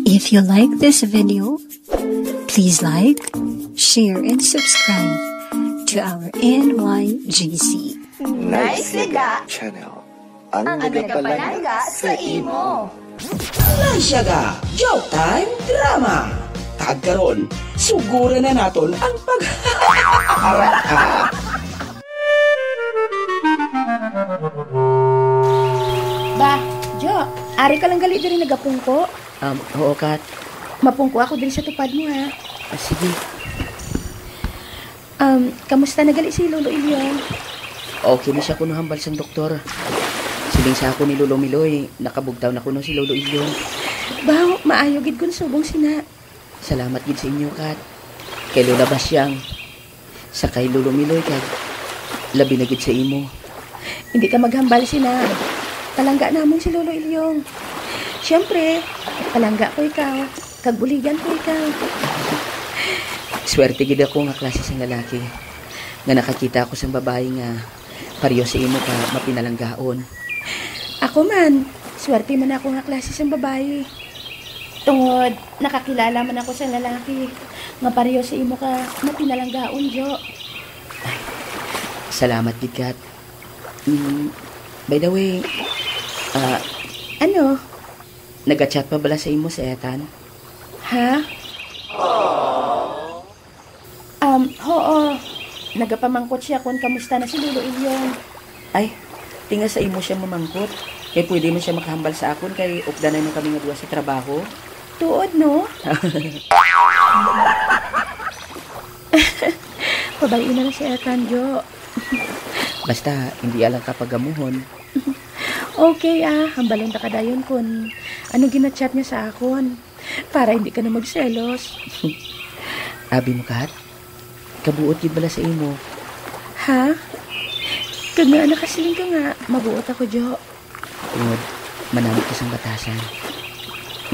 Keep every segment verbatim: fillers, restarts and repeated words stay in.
If you like this video, please like, share, and subscribe to our N Y G C. Nice Liga Channel. Ang nagapalangga sa imo. Nice Liga Joke Time Drama. Kag karon, suguran na naton ang pag- Ba, Jo, ari ka lang gali diri nagapungko? Um, oo, Kat. Mapungko ako diri sa tupad mo, ha? Ah, sige. Um, kamusta na gali si Lolo Ilyong? Okay na siya kuno hambal sang doktor. Siling sa ako ni Lolo Miloy, nakabugtaw na kuno si Lolo Ilyong. Baw, maayo gid kun subong sina. Salamat gid sa inyo, Kat. Kay Lola Basyang, sa kay Lolo Miloy, kag labi na gid sa imo. Hindi ka maghambal sina. Palangga namon si Lolo Ilyong. Siyempre, palangga ko ikaw, kag buligan ko ikaw. Swerte gid ako nga klase sang lalaki nga nakakita ako sang babayi nga pareho sa imo ka mapinalanggaon. Ako man, swerte man ako nga klase sang babayi. Tungod nakakilala man ako sang lalaki nga pareho sa imo ka mapinalanggaon, Jo. Salamat gid, Kat. Mm, by the way, ah, Ano? Nagachat pa bala sa imo si Ethan? Ha? Um, hoo. Nagapamangkot siya kung kamusta na si Lolo Ilyong. Ay, tinga sa imo siya mamangkot. Kay pwede man siya makahambal sa akon kay updanay man kami nga duha sa trabaho. Tuod, no? Pabay-i na lang si Ethan, Jo. Basta, hindi alang kapagamuhon. Okay, ah. Hambalon ta ka dayon kun ano ginachat niya sa akon. Para hindi ka na magselos. Abi mo, Kat? Kabuot gid bala sa imo? Ha? Kag nga nakasiling ka nga, mabuot ako, Jo. Tungod, manamit ka sang batasan.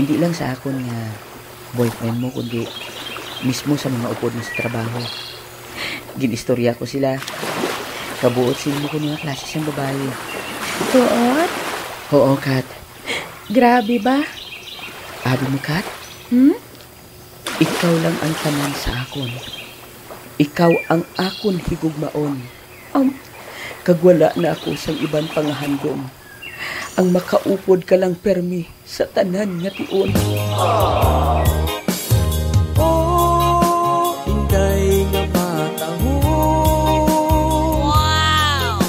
Hindi lang sa akon nga boyfriend mo, kundi mismo sa mga upod mo sa trabaho. Gin-istorya ko sila. Kabuot sila mo kuno nga klase sang babayi. Tuod? Oo, Kat. Grabe ba? Abi mo, Kat? Hmm? Ikaw lang ang tanan sa akon. Ikaw ang akon higugmaon. Um, Kag wala na ako sang iban pangahandom. Ang makaupod ka lang permi sa tanan nga tion. Oh, inday nga matahom. Wow!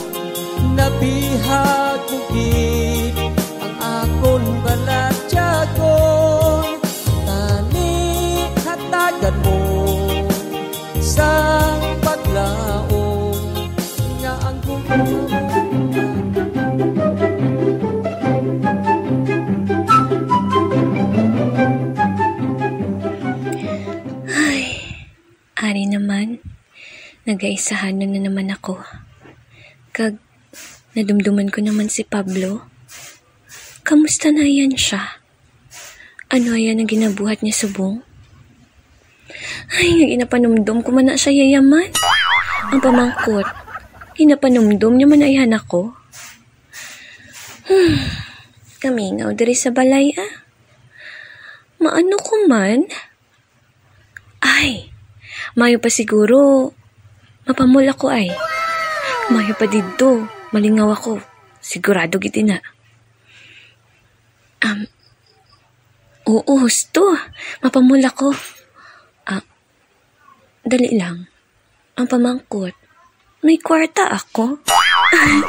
Nabihag ko gid ang akon balatyagon. Tani hatagan mo sang paglaom nga ang Ay, ari naman, nagaisahanan na naman ako. Kag nadumduman ko naman si Pablo. Kamusta na yan siya? Ano aya nang ginabuhat niya subong? Ay, nga ginapanumdom ko man na siya yayaman. Ang pamangkot, ginapanumdom niya man ayhan ako. Hmm, kamingaw diri sa balay, ah. Maano ko man? Ay, mayo pa siguro. Mapamol ako ay. Mayo pa didto. Malingaw ako. Sigurado gid ina. Um, oo, husto. Mapamol ako. Ah, dali lang. Ang pamangkot, may kwarta ako? Ay,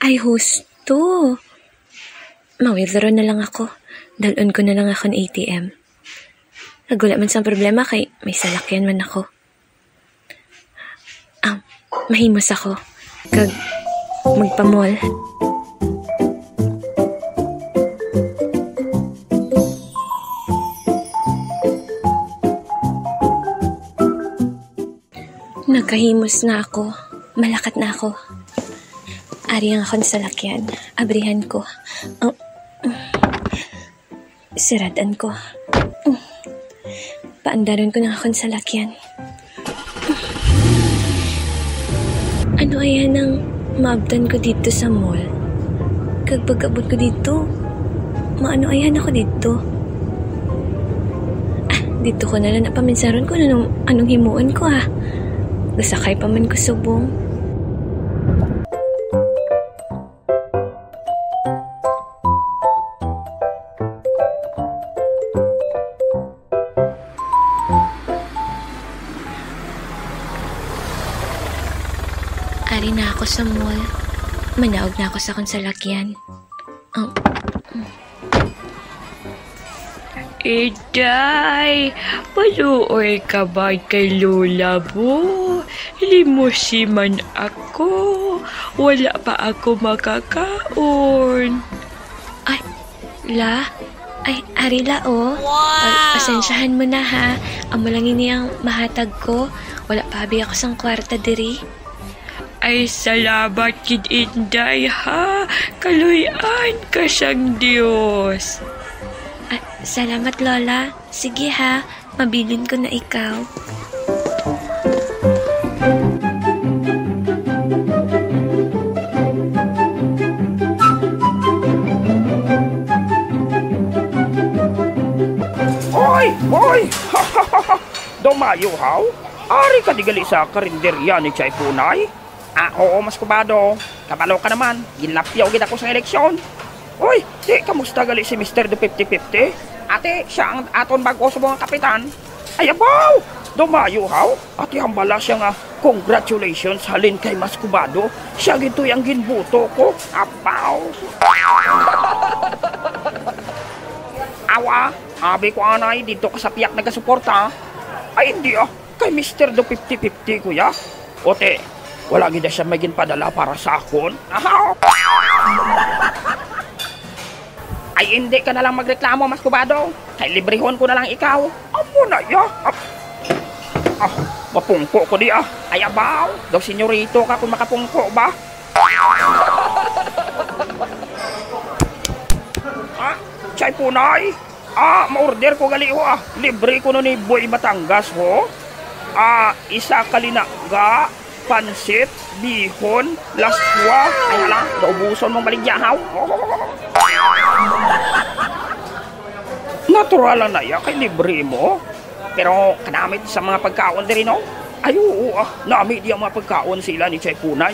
ay, husto. Ma-withdraw na lang ako. Dalon ko na lang akon A T M. Nagwala man sang problema kay may salakyan man ako. Ah, mahimos ako. Kag magpamol. Nakahimos na ako. Malakat na ako. Ari ang akon salakyan. Abrihan ko. Oh. Siradan ko. Paandaron ko na akon salakyan. Ano aya nang maabtan ko didto sa mall? Kag pag-abot ko didto, Maano ayhan ako didto? Ah, didto ko na lang paminsaron kung anong, anong himuon ko, ah. Gasakay pa man ko subong. Ari na ako sa mall. Manaog na ako sa akong salakyan. Oh. Iday, maluoy ka ba kay Lola mo? Limusi man ako. Wala pa ako makakaon. Ay, La? Ay, ari la, oh. Wow! Ay, pasensyahan mo na, ha. Amo lang ini ang mahatag ko. Wala pa abi ako sang kwarta diri. Ay, salamat gid, Inday, ha. Kaluy-an ka sang Dios. Ah, salamat, Lola. Sige, ha. Mabilin ko na ikaw. Oy! Oy! Dumayo, haw? Ari ka di gali sa karinderya ni Chay Punay? Ah, oo, Mas Kubado. Kabalo ka naman, ginlapyaw gid ako sa eleksyon. Uy, di, kamusta gali si Mister Do fifty fifty? Ate, siya ang aton bag-o subong nga kapitan. Ay, abaw! Dumayo, haw? Ate, hambala siya nga, "Congratulations, halin kay Mas Kubado. Siya gid to ang ginbuto ko." Abaw! Awa, abi ko anay, dito ka sa piyak nagasuporta. Ay, hindi ah. Kay Mister Do fifty fifty, kuya. Ote, wala gid siya may ginpadala para sa akon. Ahaw! Ay, hindi ka na lang magreklamo, Mas Kubado. Kay librehon ko na lang ikaw. Amo na, ya. Ah, ah, mapungko ko di, ah. Ay, abaw. Daw senyorito ka kung makapungko ba? Ah, Chay Punay. Ah, ma-order ko gali, ho, ah. Libre ko no ni Boy Batangas, ho. Ah, isa ka linaga, pansit, bihon, laswa. Ay, hala, naubuson mong baligya, haw. Natural lang na iya kay libre mo. Pero kanamit sa mga pagkaon diri, no? Ay, oo, ah. Nami di ang mga pagkaon sila ni Chay Punay.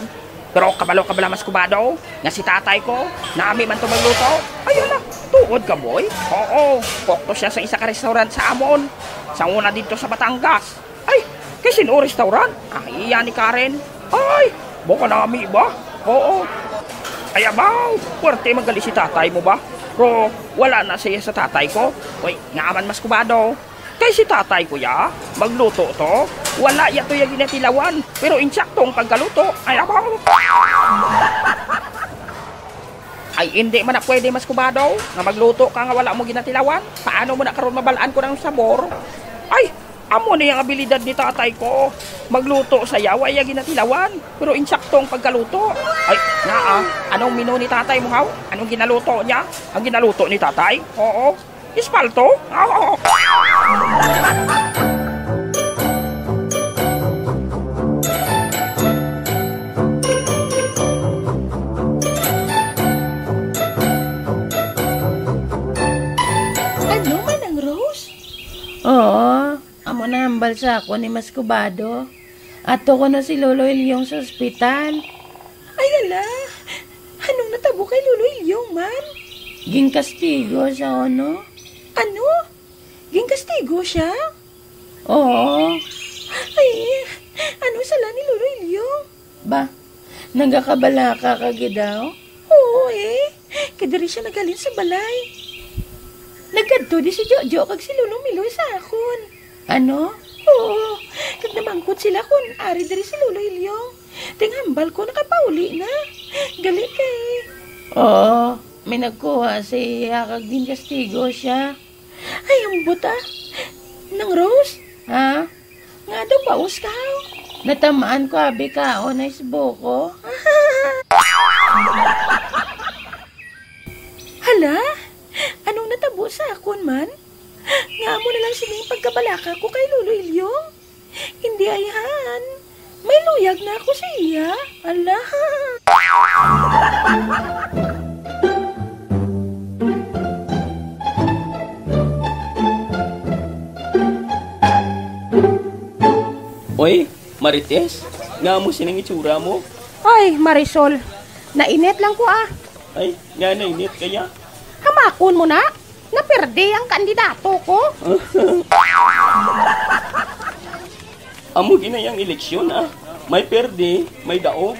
Pero kabalo ka bala, Mas Kubado, nga si tatay ko, nami man to magluto. Ay, hala, tuod ka, boy? Oo, cook to siya sa isa ka restaurant sa amon. Sa una dito sa Batangas. Ay, kay sin-o restaurant? Ah, iya ni Karen. Ay, baka nami ba? Oo. Ay, abaw, puwerte man gali si tatay mo ba? Pero wala na siya sa tatay ko. Uy, nga man, Mas Kubado. Kay si tatay ko ya, magluto to. Wala ya to ya ginatilawan, pero insakto ang pagkaluto. Ay, abaw. Ay, hindi man na pwede, Mas Kubado, nga magluto ka nga wala mo ginatilawan. Paano mo na karon mabalaan ko ng sabor? Ay, amo ni ang abilidad ni tatay ko. Magluto saya, wa iya ginatilawan, pero insakto ang pagkaluto. Ay, nga ah, anong menu ni tatay mo, haw? Anong ginaluto niya? Ang ginaluto ni tatay? Oo. Espalto? Ano, Manang Rose? Oo, amo na hambal sa ako ni Mas Kubado. Ato ko na si Lolo Ilyong sa ospital. Ay, ala! Anong natabo kay Lolo Ilyong man? Ginkastigo siya, ano? Ano? Ginkastigo siya? Oo. Ay, ano sala ni Lolo Ilyong? Ba, nagakabalaka ka gid daw? Oo, eh. Kay diri siya naghalin sa balay. Nagkadto di si Jojo kag si Lolo Miloy sa akon. Ano? Oo. Kag namangkot sila kon ari diri si Lolo Ilyong. Tinghambal ko nakapauli na. Gali kay Oo, may nagkuha sa iya kag ginkastigo siya. Ay, ambot ah. Nang Rose? Ha? Nga daw paus ka, haw? Natamaan ko abi kaon na isbuko. Hala? Anong natabo sa akon man? Nga amo na lang sini ang pagkabalaka ko kay Lolo Ilyong? Hindi ayhan. May luyag na ako sa iya. Ala. Oy, Marites, nga mo sining itsura mo? Ay, Marisol, nainit lang ko, ah. Ay, nga nainit kaya? Hamakon mo na, naperde ang kandidato ko. Amo ginayang eleksyon, ah. May perde, may daog.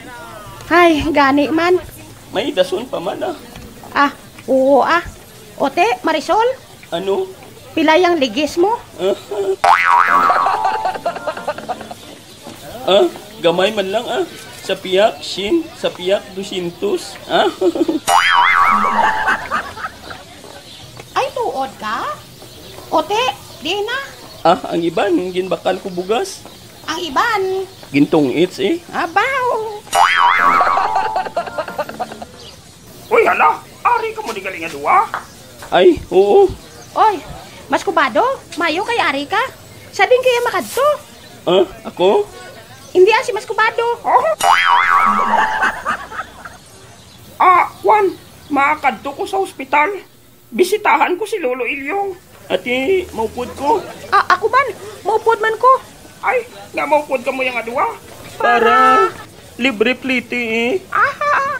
Ay, gani man. May dason pa man, ah. Ah, oo, ah. Ote, Marisol? Ano? Pila yang ligis mo? Ah, gamay man lang, ah. Sa piyak, shin, sa piyak, dusyentos. Ah? Ay, tuod ka? Ote, di na. Ah, ang iban, ginbakal ko bugas. Ang iban. Gintungits, eh. Abaw. Uy, hala! Ari ka mo di gali nga duwa? Ay, oo. Oy, Mas Kubado, mayo kay ari ka. Sa din kaya makadto? Ah, ako? Hindi, ah, si Mas Kubado. Ah, kwan, makadto ko sa ospital. Bisitahan ko si Lolo Ilyong. Ati, maupod ko. Ah, ako man, maupod man ko. Ay, nga maupod ka mo yung adwa? Para libre pliti, eh. Aha.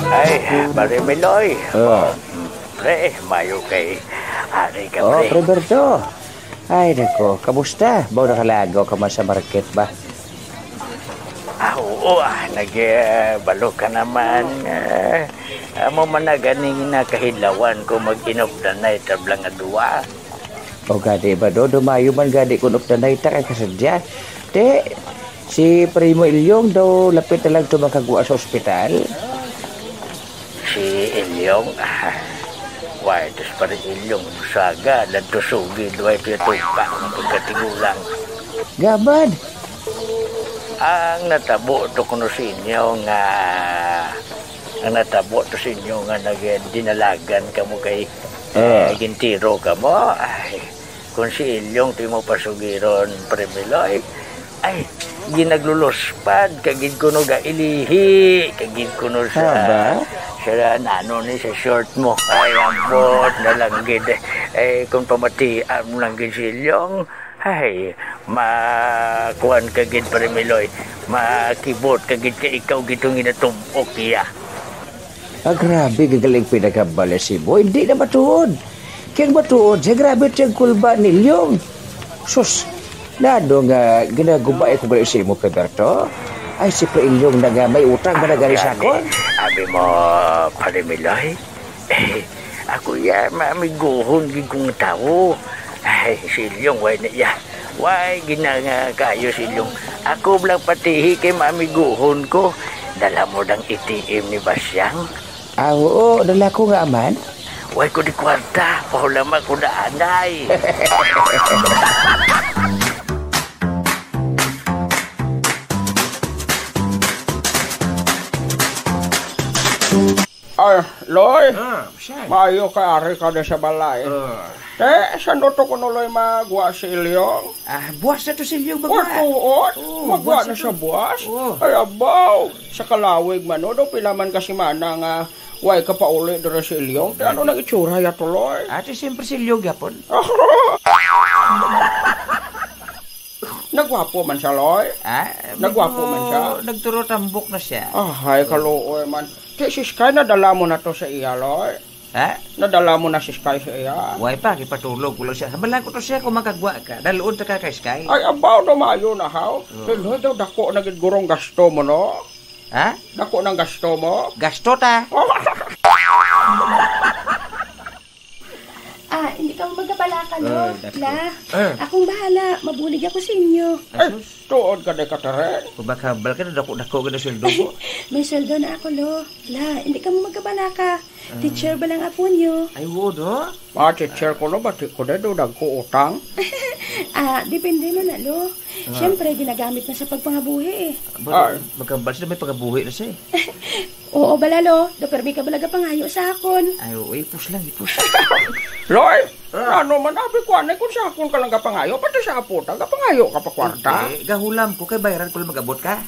Ay, Pare Meloy. Oh. Pre, mayo kay ari ka, Oh, pre. Pre Berto. Ay, nako, kamusta? Baw nakalagaw ka man sa market ba? Ah, oo, ah, nag, eh, balo ka naman. Eh, amo man na ganing nakahilawan ko mag-inop na na itablang adwa. O gani ba, do? Dumayo man gani kun updanay ta kay kasadya. Te, si Primo Ilyong daw lapit na lang to makagwa sa ospital. Si Ilyong? Ah, why, tos pa rin Ilyong, saga, nagtusugid, why, tuya tupa, ang pagkatigulang. Gabad. Ang natabo to kuno sa inyo nga, ang natabo to sa inyo nga nagdinalagan kamo kay, eh, Ah. gintiro kamo. Ay, kung si Ilyong ti mo pasugiron, Pre Meloy, ay, ginaglulospad, kagid kuno gailihi, kagid kuno sa, Aba? sa nano ni sa short mo. Ay, ambot na lang gid. Eh, kung pamatian mo lang gid si Ilyong, Ay, makuan ka gid, Pare Miloy. Makibot ka gid kay ikaw gid ang ginatum-ok iya. Ah, grabe, gagaling pinagkabali si Boy. Hindi na matuod. Kaya matuod siya, grabe siya kulba ni Ilyong. Sus, nano nga ginagubay ko gali sa imo, Pre Berto? Ay, si Pre Ilyong na nga may utang ba na gali sa Gani, akon? Abi mo, Pare Miloy? Eh, ako iya, maamiguhon gid kong tawo. Ay, si Ilyong, way na iya. Way, ginanga kayo si Ilyong. Ako lang patihi kay maamiguhon ko. Dala mo dang A T M ni Basyang? Ah, oo, dala ko nga man. Way ko di kwarta, paulama ko na anay. Ay, Loy. Ah, siya. Maayo kay ari ka na sa balay. Ah. Te, saan to kuno, Loy, magwa si Ilyong? Ah, buwas na to si Ilyong, Oh, magwa. Tuod? Oo, Magwa buwas na na siya to. Buwas? Oo. Ay, abaw. Sa kalawig man, no? Daw pila man ka semana nga way ka pauli dira si Ilyong. Te, ano nang itsura ya to, Loy? Ate, siyempre si Ilyong yapon. Nagwapo man siya, Loy? Ah, Nagwapo medyo man siya? Nagturotambok na siya. Ah, ay, kaluoy man. Ti, si Sky, nadala mo na to sa iya, Loy? Ha? Nadala mo na si Sky sa iya? Way pa, gipatulog ko lang siya. Hamalan ko to siya kung makagwa ka. Daluon ta ka kay Sky. Ay, abaw, no, maayo na, haw. Oo. Kay Loy, daw dako na gid gurong gasto mo, no? Ha? Dako nang gasto mo? Gasto ta. Ah, hindi ka magkabalaka, no? Ay, dako. La, Ah. akong bahala. Mabulig ako sa inyo. Ay, Asus. Tuod ka, day, Catherine? Kung makahambal ka na, dako-dako ka na sweldo mo. May sweldo na ako, lo. La, hindi ka mo magkabalaka. Ah. Teacher ba lang apo nyo? Ay, oo, no? Mga teacher ko, no? Bati ko na, do, nagkuutang. Ah, depende man na, lo. Ah. Siyempre, ginagamit na sa pagpangabuhi, eh. Ba-, Ah. Magkahambal sila, may pangabuhi na siya, eh. Oo, bala, lo. Do, permi ka bala gapangayo sa akon? Ay, oo, ipos lang, ipos. Loy, Ah. ano man, abi ko, anay, kung sa akon ka lang gapangayo, pati sa apo ta, gapangayo ka pa kwarta? Hindi, gahulam ko, kay bayaran ko lang mag-abot ka.